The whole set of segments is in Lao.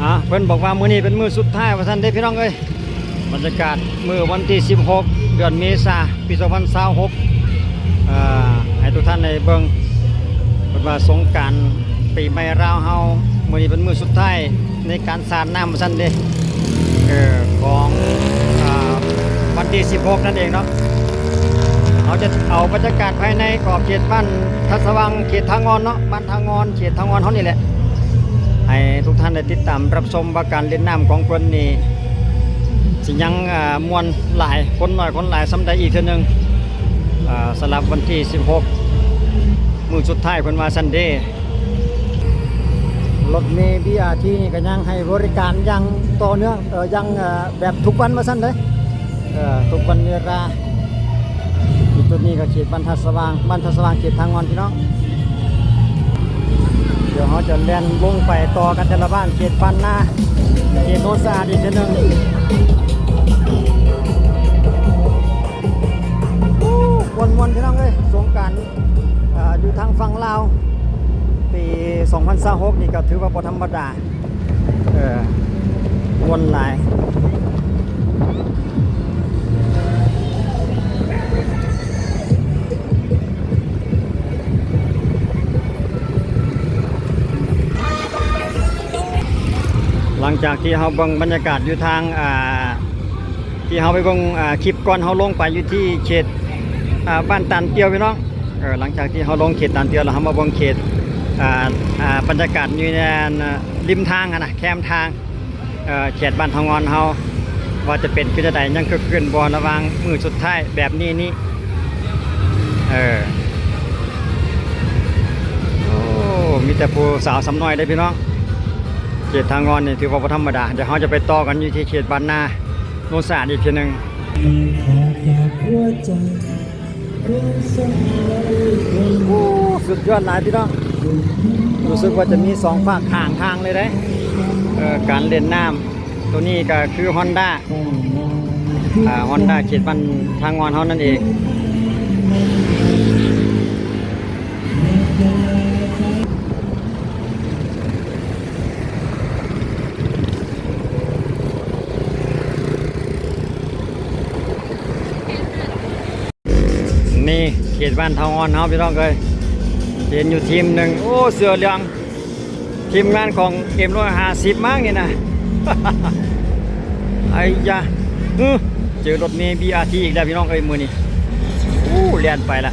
ອ່າ ເພິ່ນບອກວ່າມື້ນີ້ເປັນມື້ສຸດທ້າຍວ່າຊັ້ນເດ້ພີ່ນ້ອງເອີຍ. ບັນຍາກາດມື້ວັນທີສິບຫົກ ເດືອນເມສາ ປີສອງພັນຊາວຫົກ ເອີ ໃຫ້ທຸກທ່ານໄດ້ເບິ່ງ ເພິ່ນວ່າສົງການປີໃໝ່ລາວເຮົາ ມື້ນີ້ເປັນມື້ສຸດທ້າຍໃນການສາດນ້ຳວ່າຊັ້ນເດ້ ເອີ ຂອງ ອ່າ ວັນທີສິບຫົກນັ້ນເອງເນາະ. ເຮົາຈະເອົາບັນຍາກາດພາຍໃນຂອບເຂດບ້ານທ່າສະຫວ່າງ ເຂດທ່າງ່ອນເນາະ ບ້ານທ່າງ່ອນ ເຂດທ່າງ່ອນເຮົານີ້ແຫຼະ ໃຫ້ທຸກທ່ານໄດ້ຕິດຕາມຮັບຊົມວ່າການຫຼິ້ນນ້ຳຂອງເພິ່ນນີ້ ຊິຍັງ ອ່າ ມ່ວນຫຼາຍ ຄົນໜ້ອຍຄົນຫຼາຍສ່ຳໃດອີກເທື່ອໜຶ່ງ ອ່າ ສຳລັບວັນທີສິບຫົກ ມື້ສຸດທ້າຍເພິ່ນວ່າຊັ້ນເດ້. ລົດເມບີອາທີນີ້ກໍຍັງໃຫ້ບໍລິການຢ່າງຕໍ່ເນື່ອງ ເອີ ຢ່າງ ເອີ ແບບທຸກວັນວ່າຊັ້ນເດ້ ເອີ ທຸກວັນເວລາ. ຈຸດນີ້ກໍເຂດບ້ານທ່າສະຫວ່າງ ບ້ານທ່າສະຫວ່າງ ເຂດທ່າງ່ອນ ພີ່ນ້ອງ. ດຽວເຮົາຈະແລ່ນວົງໄປຕໍ່ກັນແຕ່ລະບ້ານ ເຂດບ້ານນາ ເຂດໂນນສະອາດອີກເທື່ອໜຶ່ງ. ໂອ້ ມ່ວນໆ ພີ່ນ້ອງເອີຍ ສົງການ ເອີ ຢູ່ທາງຝັ່ງລາວ ປີສອງພັນຊາວຫົກນີ້ກໍຖືວ່າບໍ່ທຳມະດາ ເອີ ມ່ວນຫຼາຍ. ຫຼັງຈາກທີ່ເຮົາເບິ່ງບັນຍາກາດຢູ່ທາງ ອ່າ ທີ່ເຮົາໄປເບິ່ງ ອ່າ ຄລິບກ່ອນເຮົາລົງໄປຢູ່ທີ່ເຂດ ອ່າ ບ້ານຕານກ່ຽວ ພີ່ນ້ອງ. ເອີ ຫຼັງຈາກທີ່ເຮົາລົງເຂດຕານກ່ຽວແລ້ວ ເຮົາມາເບິ່ງເຂດ ອ່າ ອ່າ ບັນຍາກາດຢູ່ໃນ ອ່າ ລິມທາງຫັ້ນນະ ແຄມທາງ ເອີ ເຂດບ້ານທ່າງ່ອນເຮົາ ວ່າຈະເປັນຄືແນວໃດ ຍັງຄຶກຄື້ນບໍ່ ລະຫວ່າງມື້ສຸດທ້າຍແບບນີ້ນີ້. ເອີ ໂອ້ ມີແຕ່ຜູ້ສາວສ່ຳນ້ອຍເດ້ພີ່ນ້ອງ. ເຂດທ່າງ່ອນນີ້ຖືວ່າບໍ່ທຳມະດາ. ດຽວເຮົາຈະໄປຕໍ່ກັນຢູ່ທີ່ເຂດບ້ານນາໂນນສະອາດອີກເທື່ອໜຶ່ງ. ໂອ້ ສຸດຍອດຫຼາຍພີ່ນ້ອງ. ຮູ້ສຶກວ່າຈະມີສອງຟາກຂ້າງທາງເລີຍເດ້ ເອີ ການຫຼິ້ນນ້ຳ. ໂຕນີ້ກໍຄືຮອນດ້າ ອ່າ ຮອນດ້າເຂດບ້ານທ່າງ່ອນເຮົານັ້ນເອງ. ນີ້ເຂດບ້ານທ່າງ່ອນເຮົາ ພີ່ນ້ອງເອີຍ. ເຫັນຢູ່ທີມໜຶ່ງ ໂອ້ ເສື້ອເຫຼືອງ ທີມງານຂອງເອັມຮ້ອຍຫ້າສິບ ມັ້ງນີ້ນະ. ໄອ້ຢາ ເອີ ເຈີລົດເມບີອາທີອີກແລ້ວ ພີ່ນ້ອງເອີຍ ມື້ນີ້. ໂອ້ ແລ່ນໄປລະ.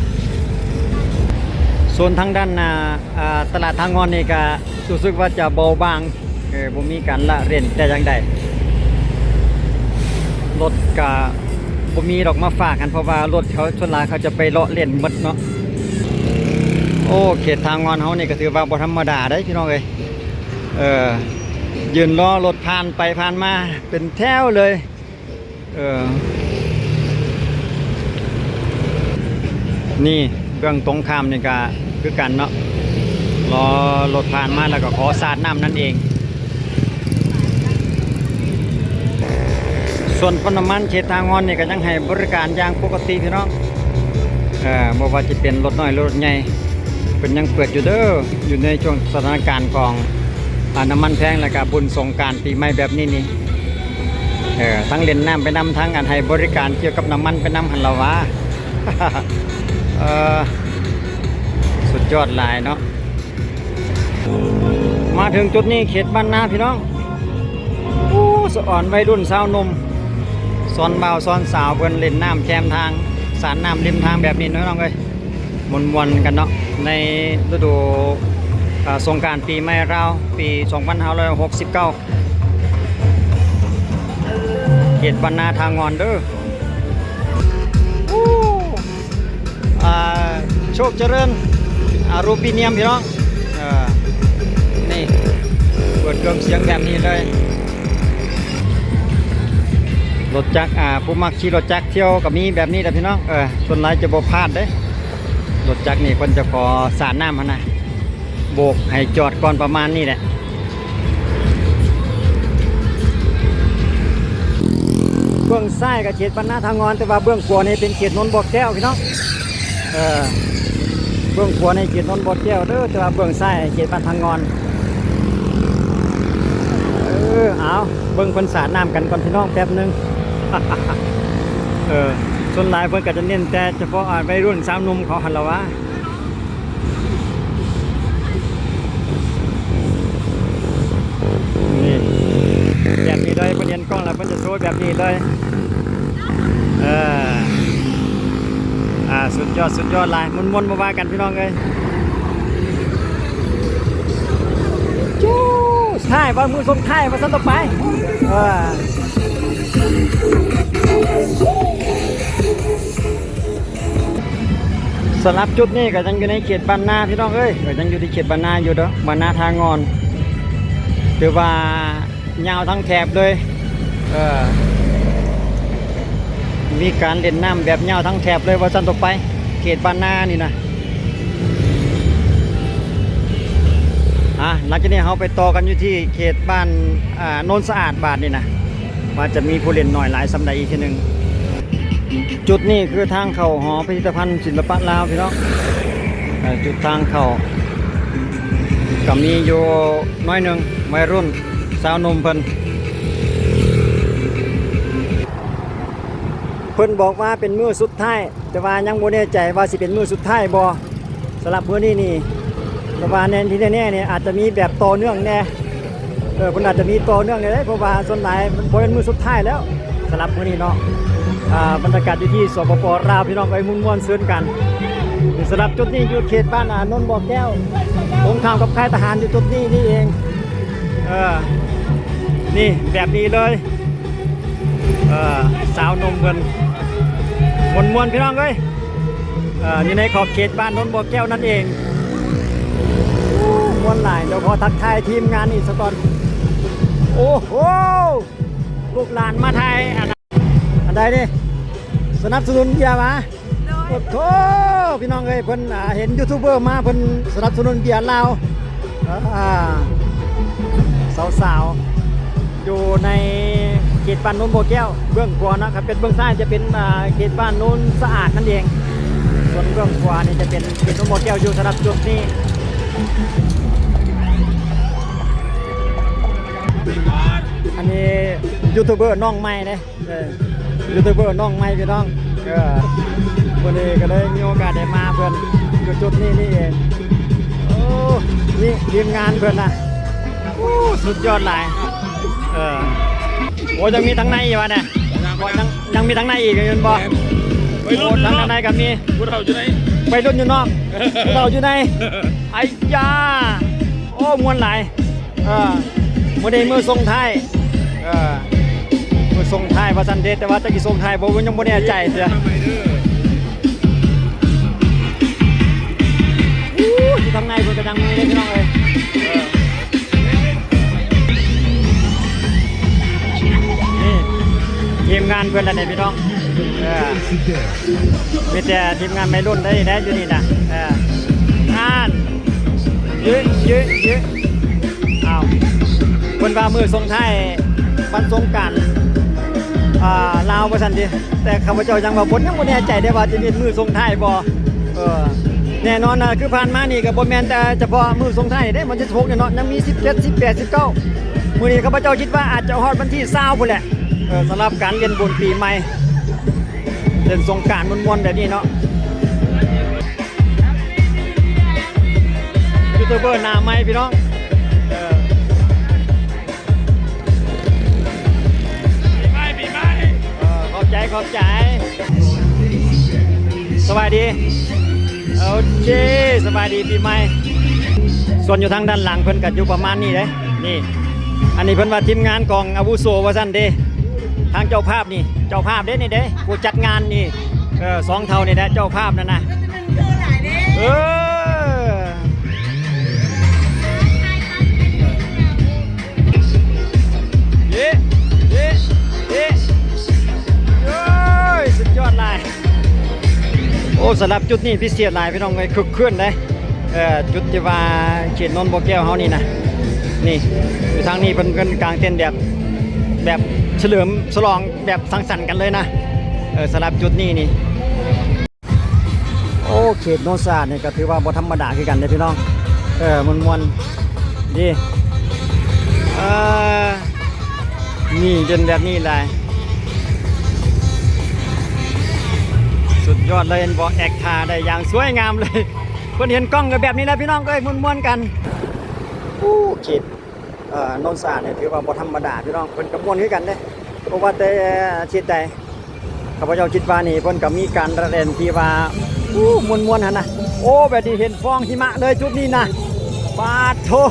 ສ່ວນທາງດ້ານໜ້າ ອ່າ ຕະຫຼາດທ່າງ່ອນນີ້ກະ ຮູ້ສຶກວ່າຈະເບົາບາງ ເອີ ບໍ່ມີການລະເຫຼັ້ນແຕ່ຢ່າງໃດ. ລົດກະບໍ່ມີດອກມາຝາກຫັ້ນ ເພາະວ່າລົດເຂົາສ່ວນຫຼາຍເຂົາຈະໄປເລາະເຫຼັ້ນໝົດເນາະ. ໂອ້ ເຂດທ່າງ່ອນເຮົານີ້ກໍຖືວ່າບໍ່ທຳມະດາເດ້ ພີ່ນ້ອງເອີຍ. ເອີ ຢືນລໍລົດຜ່ານໄປຜ່ານມາເປັນແຖວເລີຍ. ເອີ ນີ້ເບື້ອງຕົງຂ້າມນີ້ກະຄືກັນເນາະ ລໍລົດຜ່ານມາແລ້ວກໍຂໍສາດນ້ຳນັ້ນເອງ. ສ່ວນປໍ້ານນ້ຳມັນເຂດທ່າງ່ອນນີ້ກໍຍັງໃຫ້ບໍລິການຢ່າງປົກກະຕິພີ່ນ້ອງ. ເອີ ບໍ່ວ່າຈະເປັນລົດນ້ອຍ ລົດໃຫຍ່ ເພິ່ນຍັງເປີດຢູ່ເດີ ຢູ່ໃນຊ່ວງສະຖານະການຂອງ ອ່າ ນ້ຳມັນແພງ ແລ້ວກະບຸນສົງການປີໃໝ່ແບບນີ້ນີ້ ເອີ ທັງຫຼິ້ນນ້ຳໄປນຳ ທັງອັນໃຫ້ບໍລິການກ່ຽວກັບນ້ຳມັນໄປນຳຫັ້ນລະຫວາ. ເອີ ສຸດຍອດຫຼາຍເນາະ. ມາເຖິງຈຸດນີ້ເຂດບ້ານນາພີ່ນ້ອງ. ໂອ້ ສະອອນໄວລຸ້ນຊາວໜຸ່ມ ສອນບ່າວສອນສາວເພິ່ນຫຼິ້ນນ້ຳແຄມທາງ ສາດນ້ຳລິມທາງແບບນີ້ເນາະ ພີ່ນ້ອງເອີຍ. ມ່ວນໆ ກັນເນາະ ໃນລະດູ ອ່າ ສົງການປີໃໝ່ລາວ ປີສອງພັນຫ້າຮ້ອຍຫົກສິບເກົ້າ ເຂດບ້ານນາທ່າງ່ອນເດີ. ໂອ້ ອ່າ ໂຊກຈະເລີນ ອາ ອາລູມີນຽມ ພີ່ນ້ອງ. ເອີ ນີ້ ເປີດເຄື່ອງສຽງແບບນີ້ເລີຍ. ລົດຈັກ ອ່າ ຜູ້ມັກຂີ່ລົດຈັກທ່ຽວກໍມີແບບນີ້ແຫຼະ ພີ່ນ້ອງ. ເອີ ສ່ວນຫຼາຍຈະບໍ່ພາດເດ້. ລົດຈັກນີ້ເພິ່ນຈະຂໍສາດນ້ຳຫັ້ນນະ ໂບກໃຫ້ຈອດກ່ອນປະມານນີ້ແຫຼະ. ເບື້ອງຊ້າຍກໍເຂດບ້ານນາທ່າງ່ອນ ແຕ່ວ່າເບື້ອງຂວານີ້ເປັນເຂດໂນນບໍ່ແກ້ວ ພີ່ນ້ອງ. ເອີ ເບື້ອງຂວານີ້ເຂດໂນນບໍ່ແກ້ວເດີ ແຕ່ວ່າເບື້ອງຊ້າຍເຂດບ້ານທ່າງ່ອນ. ເອີ ເບິ່ງເພິ່ນສາດນ້ຳກັນກ່ອນພີ່ນ້ອງ ແປັບໜຶ່ງ. ເອີ ສ່ວນຫຼາຍເພິ່ນກໍຈະເນັ້ນແຕ່ສະເພາະ ອາ ໄວລຸ້ນສາວໜຸ່ມເຂົາຫັ້ນລະຫວາ. ນີ້ ແບບນີ້ເລີຍ ເພິ່ນເຫັນກ້ອງແລ້ວເພິ່ນຈະໂຊແບບນີ້ເລີຍ. ເອີ ອ່າ ສຸດຍອດ ສຸດຍອດຫຼາຍ ມ່ວນໆ ບໍ່ວ່າກັນພີ່ນ້ອງເອີຍ. ຈູ້ ສຸດທ້າຍວ່າ ມື້ສົ່ງທ້າຍວ່າຊັ້ນຕໍ່ໄປ. ເອີ ສຳລັບຈຸດນີ້ກໍຍັງຢູ່ໃນເຂດບ້ານນາພີ່ນ້ອງເອີຍ ກໍຍັງຢູ່ທີ່ເຂດບ້ານນາຢູ່ເດີ ບ້ານນາທ່າງ່ອນ ຖືວ່າຍາວທັງແຖບເລີຍ. ເອີ ມີການຫຼິ້ນນ້ຳແບບຍາວທັງແຖບເລີຍວ່າຊັ້ນຕໍ່ໄປ ເຂດບ້ານນານີ້ນະ. ອ່າ ຫຼັງຈາກນີ້ເຮົາໄປຕໍ່ກັນຢູ່ທີ່ເຂດບ້ານ ອ່າ ໂນນສະອາດບາດນີ້ນະ ວ່າຈະມີຜູ້ຫຼິ້ນໜ້ອຍຫຼາຍສ່ຳໃດອີກເທື່ອໜຶ່ງ. ຈຸດນີ້ຄືທາງເຂົ້າຫໍພິພິທະພັນສິລະປະລາວພີ່ນ້ອງ. ເອີ ຈຸດທາງເຂົ້າກໍມີຢູ່ໜ້ອຍໜຶ່ງ ໄວລຸ້ນສາວໜຸ່ມເພິ່ນ. ເພິ່ນບອກວ່າເປັນມື້ສຸດທ້າຍ ແຕ່ວ່າຍັງບໍ່ແນ່ໃຈວ່າຊິເປັນມື້ສຸດທ້າຍບໍ່ ສຳລັບມື້ນີ້ນີ້. ແຕ່ວ່າແນ່ ທີ່ແນ່ໆນີ້ອາດຈະມີແບບຕໍ່ເນື່ອງແດ່ ເອີ ເພິ່ນອາດຈະມີຕໍ່ເນື່ອງແດ່ ເພາະວ່າສ່ວນຫຼາຍມັນບໍ່ແມ່ນມື້ສຸດທ້າຍແລ້ວ ສຳລັບມື້ນີ້ເນາະ. ອ່າ ບັນຍາກາດຢູ່ທີ່ ສປປ ລາວ ພີ່ນ້ອງເອີຍ ມ່ວນໆຊື່ນກັນ. ສຳລັບຈຸດນີ້ຢູ່ເຂດບ້ານ ອາ ໂນນບໍ່ແກ້ວ ຕົງຂ້າມກັບຄ້າຍທະຫານ ຢູ່ຈຸດນີ້ນີ້ເອງ. ເອີ ນີ້ແບບນີ້ເລີຍ ເອີ ສາວໜຸ່ມເພິ່ນມ່ວນໆ ພີ່ນ້ອງເອີຍ. ເອີ ຢູ່ໃນຂອບເຂດບ້ານໂນນບໍ່ແກ້ວນັ້ນເອງ. ໂອ້ ມ່ວນຫຼາຍ. ດຽວຂໍທັກທາຍທີມງານອີກສາກ່ອນ. ໂອ້ໂຫ ລູກຫຼານມາຖ່າຍ ອັນ ອັນໃດນີ້ ສະໜັບສະໜູນເບຍຫວາ? ໂດຍ ໂອ້ໂທ ພີ່ນ້ອງເອີຍ ເພິ່ນ ອ່າ ເຫັນຢູທູບເບີມາ ເພິ່ນສະໜັບສະໜູນເບຍລາວ. ອ່າ ສາວໆ ຢູ່ໃນເຂດບ້ານໂນນບໍ່ແກ້ວ ເບື້ອງຂວານະ ຄັນເປັນເບື້ອງຊ້າຍຈະເປັນ ອ່າ ເຂດບ້ານໂນນສະອາດນັ້ນເອງ ສ່ວນເບື້ອງຂວານີ້ຈະເປັນເຂດໂນນບໍ່ແກ້ວ ຢູ່ສະໜັບຈຸດນີ້. ອັນນີ້ຢູທູບເບີນ້ອງໃໝ່ເດ້. ເອີ ຢູທູບເບີນ້ອງໃໝ່ພີ່ນ້ອງ. ເອີ ມື້ນີ້ກໍເລີຍມີໂອກາດໄດ້ມາເພິ່ນຢູ່ຈຸດນີ້ນີ້ເອງ. ໂອ້ ນີ້ທີມງານເພິ່ນນະ ໂອ້ ສຸດຍອດຫຼາຍ. ເອີ ໂອ້ ຍັງມີທາງໃນອີກວະນະ? ຍັງ ຍັງມີທາງໃນອີກແມ່ນບໍ່? ໄວລຸ້ນ ໂອ້ ທາງໃນກໍມີ ຜູ້ເຖົ້າຢູ່ໃນ ໄວລຸ້ນຢູ່ນອກ ຜູ້ເຖົ້າຢູ່ໃນ. ໄອ້ຢາ ໂອ້ ມ່ວນຫຼາຍ. ເອີ ມື້ນີ້ມື້ສົ່ງທ້າຍ ເອີ ມື້ສົ່ງທ້າຍວ່າຊັ້ນເດ ແຕ່ວ່າຈັກຊິສົ່ງທ້າຍບໍ່ ຍັງບໍ່ແນ່ໃຈເທື່ອ. ໂອ້ ຢູ່ທາງໃນເພິ່ນກໍຍັງມີເດ້ພີ່ນ້ອງເອີຍ. ເອີ ນີ້ທີມງານເພິ່ນລະນີ້ພີ່ນ້ອງ. ເອີ ມີແຕ່ທີມງານໄວລຸ້ນໄດ້ແດ່ຢູ່ນີ້ນະ. ເອີ ອ່ານ ເຍ ເຍ ເຍ. ອ້າວ ເພິ່ນວ່າມື້ສົ່ງທ້າຍວັນສົງການ ອ່າ ລາວວ່າຊັ້ນຕິ ແຕ່ຂ້າພະເຈົ້າຍັງວ່າບໍ່ ຍັງບໍ່ແນ່ໃຈເດ້ວ່າຈະແມ່ນມື້ສົ່ງທ້າຍບໍ່. ເອີ ແນ່ນອນນະ ຄືຜ່ານມານີ້ກໍບໍ່ແມ່ນແຕ່ສະເພາະມື້ສົ່ງທ້າຍເດ້ ວັນທີສິບຫົກນີ້ເນາະ ຍັງມີສິບເຈັດ ສິບແປດ ສິບເກົ້າ. ມື້ນີ້ຂ້າພະເຈົ້າຄິດວ່າອາດຈະຮອດວັນທີຊາວພຸ້ນແຫຼະ. ເອີ ສຳລັບການຫຼິ້ນບຸນປີໃໝ່ ເລ່ນສົງການມ່ວນໆແບບນີ້ເນາະ. ຢູທູບເບີໜ້າໃໝ່ພີ່ນ້ອງ. ເອີ ປີໃໝ່ ປີໃໝ່. ເອີ ຂອບໃຈ ຂອບໃຈ. ສະບາຍດີ. ໂອເຄ ສະບາຍດີປີໃໝ່. ສ່ວນຢູ່ທາງດ້ານຫຼັງເພິ່ນກໍຢູ່ປະມານນີ້ເດ້. ນີ້ ອັນນີ້ເພິ່ນວ່າທີມງານກອງອາວຸໂສວ່າຊັ້ນເດ້. ທາງເຈົ້າພາບນີ້ ເຈົ້າພາບເດ້ນີ້ເດ້ ຜູ້ຈັດງານນີ້. ເອີ ສອງເຖົ້ານີ້ແຫຼະເຈົ້າພາບນັ້ນນະ. ເອີ ເຢ ເຢ ເຢ ໂອ້ຍ ສຸດຍອດຫຼາຍ. ໂອ້ ສຳລັບຈຸດນີ້ພິເສດຫຼາຍພີ່ນ້ອງເອີຍ ຄຶກຄື້ນເດ້. ເອີ ຈຸດທີ່ວ່າເຂດໂນນບໍ່ແກ້ວເຮົານີ້ນະ ນີ້ ຢູ່ທາງນີ້ເພິ່ນ ເພິ່ນກາງເຕັນແບບ ແບບສະເຫຼີມສະຫຼອງ ແບບສັງສັນກັນເລີຍນະ. ເອີ ສຳລັບຈຸດນີ້ນີ້ ໂອ້ ເຂດໂນນສະອາດນີ້ກໍຖືວ່າບໍ່ທຳມະດາຄືກັນເດ້ພີ່ນ້ອງ. ເອີ ມ່ວນໆ ດີ ເອີ. ນີ້ ເຢັນແບບນີ້ຫຼາຍ ສຸດຍອດເລີຍ ເຫັນບໍ່ ແອັກທ່າໄດ້ຢ່າງສວຍງາມເລີຍ. ເພິ່ນເຫັນກ້ອງກໍແບບນີ້ແຫຼະ ພີ່ນ້ອງເອີຍ ມ່ວນໆກັນ. ໂອ້ ເຂດ ເອີ ໂນນສະອາດນີ້ຖືວ່າບໍ່ທຳມະດາ ພີ່ນ້ອງ ເພິ່ນກໍມ່ວນຄືກັນເດ້ ບໍ່ວ່າແຕ່ເຂດໃດ. ຂ້າພະເຈົ້າຄິດວ່ານີ້ເພິ່ນກໍມີການລະເຫຼັ້ນທີ່ວ່າ ໂອ້ ມ່ວນໆຫັ້ນນະ. ໂອ້ ແບບນີ້ເຫັນຟອງຫິມະເລີຍຈຸດນີ້ນະ. ປາດໂທ້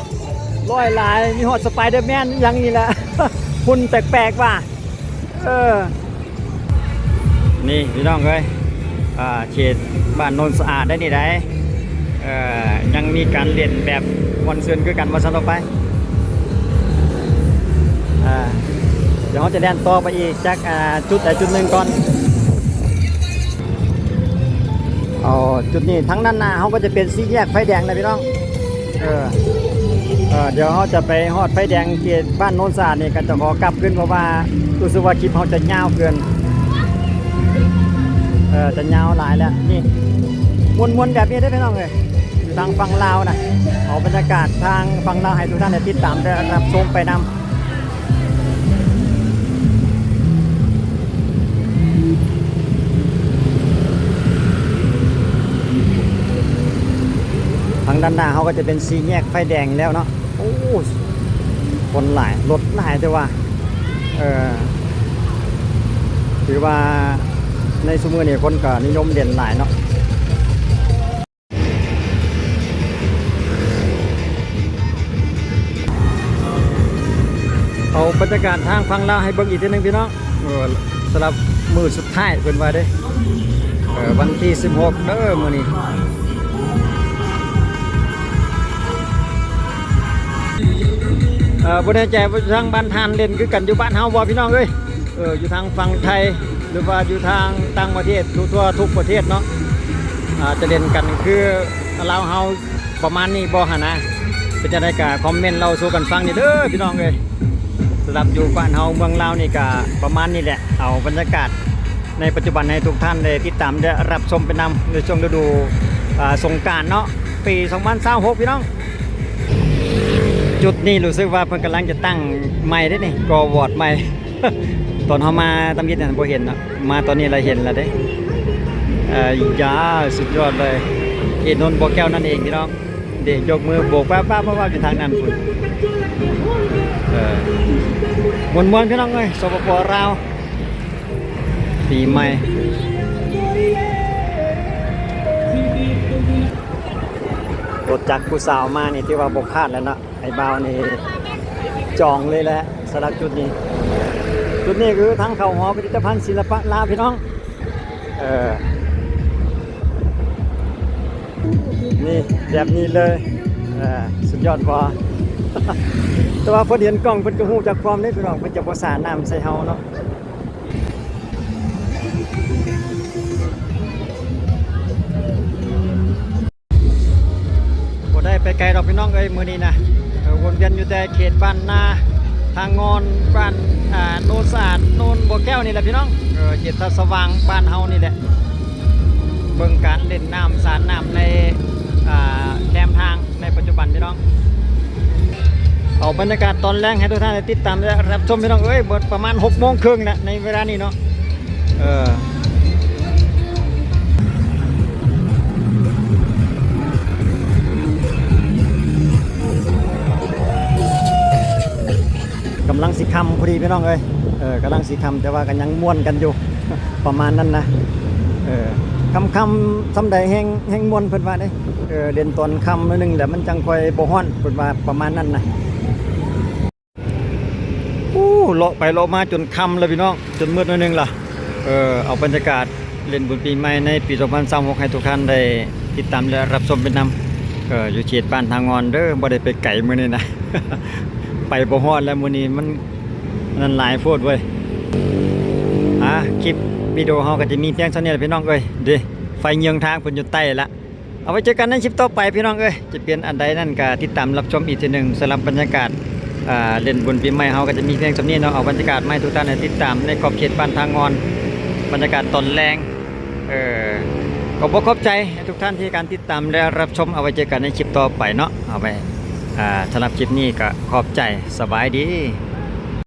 ຫຼອຍຫຼາຍ ມີຮອດສະໄປເດີແມນຫຍັງນີ້ແຫຼະ ຫຸ່ນແປກໆວ່າ. ເອີ ນີ້ພີ່ນ້ອງເອີຍ ອ່າ ເຂດບ້ານໂນນສະອາດໄດ໋ນີ້ໄດ໋. ເອີ ຍັງມີການເຫຼັ້ນແບບມ່ວນຊື່ນຄືກັນວ່າຊັ້ນຕໍ່ໄປ. ອ່າ ດຽວເຮົາຈະແລ່ນຕໍ່ໄປອີກຈັກ ອ່າ ຈຸດໃດຈຸດໜຶ່ງກ່ອນ. ເອົາ ຈຸດນີ້ ທາງດ້ານໜ້າເຮົາກໍຈະເປັນສີ່ແຍກໄຟແດງນະພີ່ນ້ອງ. ເອີ ເອີ ດຽວເຮົາຈະໄປຮອດໄຟແດງເຂດບ້ານໂນນສະອາດນີ້ ກໍຈະຂໍກັບຄືນ ເພາະວ່າຮູ້ສຶກວ່າຄລິບເຮົາຈະຍາວເກີນ ເອີ ຈະຍາວຫຼາຍແລ້ວ. ນີ້ ມ່ວນໆແບບນີ້ເດ້ພີ່ນ້ອງເອີຍ ຢູ່ທາງຝັ່ງລາວນະ. ເອົາບັນຍາກາດທາງຝັ່ງລາວໃຫ້ທຸກທ່ານໄດ້ຕິດຕາມ ແລະ ຮັບຊົມໄປນຳ. ທາງດ້ານໜ້າເຮົາກໍຈະເປັນສີ່ແຍກໄຟແດງແລ້ວເນາະ. ໂອ້ ຄົນຫຼາຍ ລົດຫຼາຍແຕ່ວ່າ ເອີ ຖືວ່າໃນຊຸມື້ນີ້ຄົນກໍນິຍົມຫຼິ້ນຫຼາຍເນາະ. ເອົາບັນຍາກາດທາງຝັ່ງລາວໃຫ້ເບິ່ງອີກເທື່ອໜຶ່ງພີ່ນ້ອງ. ເອີ ສຳລັບມື້ສຸດທ້າຍເພິ່ນວ່າເດ້ ເອີ ວັນທີສິບຫົກເດີມື້ນີ້. ເອີ ບໍ່ແນ່ໃຈວ່າທາງບ້ານທ່ານຫຼິ້ນຄືກັນຢູ່ບ້ານເຮົາບໍ່ ພີ່ນ້ອງເອີຍ? ເອີ ຢູ່ທາງຝັ່ງໄທ ຫຼືວ່າຢູ່ທາງຕ່າງປະເທດ ທົ່ວໆທຸກປະເທດເນາະ ອາດຈະຫຼິ້ນກັນຄືລາວເຮົາປະມານນີ້ບໍ່ຫັ້ນນະ? ເປັນຈັ່ງໃດກໍຄອມເມັນເລົ່າສູ່ກັນຟັງແດ່ເດີພີ່ນ້ອງເອີຍ. ສຳລັບຢູ່ບ້ານເຮົາເມືອງລາວນີ້ກໍປະມານນີ້ແຫຼະ ເອົາບັນຍາກາດໃນປັດຈຸບັນໃຫ້ທຸກທ່ານໄດ້ຕິດຕາມ ແລະ ຮັບຊົມໄປນຳ ໃນຊ່ວງລະດູ ອາ ສົງການເນາະ ປີສອງພັນຊາວຫົກ ພີ່ນ້ອງ. ຈຸດນີ້ຮູ້ສຶກວ່າເພິ່ນກຳລັງຈະຕັ້ງໃໝ່ເດ້ນີ້ ກໍ່ວອດໃໝ່. ຕອນເຮົາມາຕຳອິດນັ້ນບໍ່ເຫັນເນາະ ມາຕອນນີ້ລະເຫັນລະເດ້. ເອີ ຢາ ສຸດຍອດເລີຍ ເອ ນົນ ບໍ່ແກ້ວນັ້ນເອງພີ່ນ້ອງ ເດ້ ຍົກມືໂບກປາບໆໆຢູ່ທາງນັ້ນພຸ້ນ. ເອີ ມ່ວນໆ ພີ່ນ້ອງເອີຍ ສປປ ລາວ ປີໃໝ່ ລົດຈັກຜູ້ສາວມານີ້ຖືວ່າບໍ່ພາດແລ້ວເນາະ. ໄອ້ບ່າວນີ້ຈອງເລີຍແຫຼະ ສຳລັບຈຸດນີ້. ຈຸດນີ້ຄືທາງເຂົ້າຫໍພິພິທະພັນສິລະປະລາວ ພີ່ນ້ອງ. ເອີ ນີ້ແບບນີ້ເລີຍ ເອີ ສຸດຍອດບໍ່? ແຕ່ວ່າເພິ່ນເຫັນກ້ອງ ເພິ່ນກໍຮູ້ຈັກຄວາມເດ້ ພີ່ນ້ອງ ເພິ່ນຈະບໍ່ສາດນ້ຳໃສ່ເຮົາເນາະ. ບໍ່ໄດ້ໄປໄກດອກພີ່ນ້ອງເອີຍ ມື້ນີ້ນະ ເອີ ວົນວຽນຢູ່ແຕ່ເຂດບ້ານນາທາງງອນ ບ້ານ ອ່າ ໂນນສະອາດ ໂນນບໍ່ແກ້ວນີ້ແຫຼະພີ່ນ້ອງ. ເອີ ເຂດທ່າສະຫວ່າງບ້ານເຮົານີ້ແຫຼະ ເບິ່ງການຫຼິ້ນນ້ຳສາດນ້ຳໃນ ອ່າ ແຄມທາງໃນປັດຈຸບັນພີ່ນ້ອງ. ເອົາບັນຍາກາດຕອນແລງໃຫ້ທຸກທ່ານໄດ້ຕິດຕາມ ແລະ ຮັບຊົມພີ່ນ້ອງເອີຍ. ເບິດປະມານຫົກໂມງເຄິ່ງແລ້ວໃນເວລານີ້ເນາະ. ເອີ ກຳລັງຊິຄ່ຳພໍດີພີ່ນ້ອງເອີຍ. ເອີ ກຳລັງຊິຄ່ຳ ແຕ່ວ່າກໍຍັງມ່ວນກັນຢູ່ ປະມານນັ້ນນະ. ເອີ ຄ່ຳໆສ່ຳໃດແຮ່ງ ແຮ່ງມ່ວນເພິ່ນວ່າເດ້. ເອີ ຫຼິ້ນຕອນຄ່ຳໜ້ອຍໜຶ່ງແຫຼະ ມັນຈັ່ງຄ່ອຍບໍ່ຮ້ອນ ເພິ່ນວ່າປະມານນັ້ນນະ. ໂອ້ ເລາະໄປເລາະມາຈົນຄ່ຳແລ້ວພີ່ນ້ອງ ຈົນມືດໜ້ອຍໜຶ່ງລະ. ເອີ ເອົາບັນຍາກາດເລ່ນບຸນປີໃໝ່ໃນປີສອງພັນຊາວຫົກ ໃຫ້ທຸກທ່ານໄດ້ຕິດຕາມ ແລະ ຮັບຊົມໄປນຳ. ເອີ ຢູ່ເຂດບ້ານທ່າງອນເດີ ບໍ່ໄດ້ໄປໄກມື້ນີ້ນະ ໄປບໍ່ຮອດແລ້ວມື້ນີ້ ມັນ ນັ້ນຫຼາຍໂພດເວີຍ. ອ່າ ຄລິບວິດີໂອເຮົາກໍຈະມີພຽງເທົ່ານີ້ແຫຼະພີ່ນ້ອງເອີຍ. ເດ້ ໄຟເຍືອງທາງເພິ່ນຢູ່ໃຕ້ລະ. ເອົາໄວ້ເຈີກັນໃນຄລິບຕໍ່ໄປພີ່ນ້ອງເອີຍ. ຈະເປັນອັນໃດນັ້ນກໍຕິດຕາມຮັບຊົມອີກເທື່ອໜຶ່ງ. ສຳລັບບັນຍາກາດ ອ່າ ຫຼິ້ນບຸນປີໃໝ່ເຮົາກໍຈະມີພຽງສ່ຳນີ້ເນາະ. ເອົາບັນຍາກາດມາໃຫ້ທຸກທ່ານໄດ້ຕິດຕາມໃນຂອບເຂດບ້ານທ່າງອນ ບັນຍາກາດຕອນແລງ. ເອີ ກໍຂໍຂອບໃຈໃຫ້ທຸກທ່ານທີ່ການຕິດຕາມ ແລະ ຮັບຊົມ. ເອົາໄວ້ເຈີກັນໃນຄລິບຕໍ່ໄປເນາະ. ເອົາໄວ້ ອ່າ ສຳລັບຄລິບນີ້ກໍຂອບໃຈ. ສະບາຍດີ.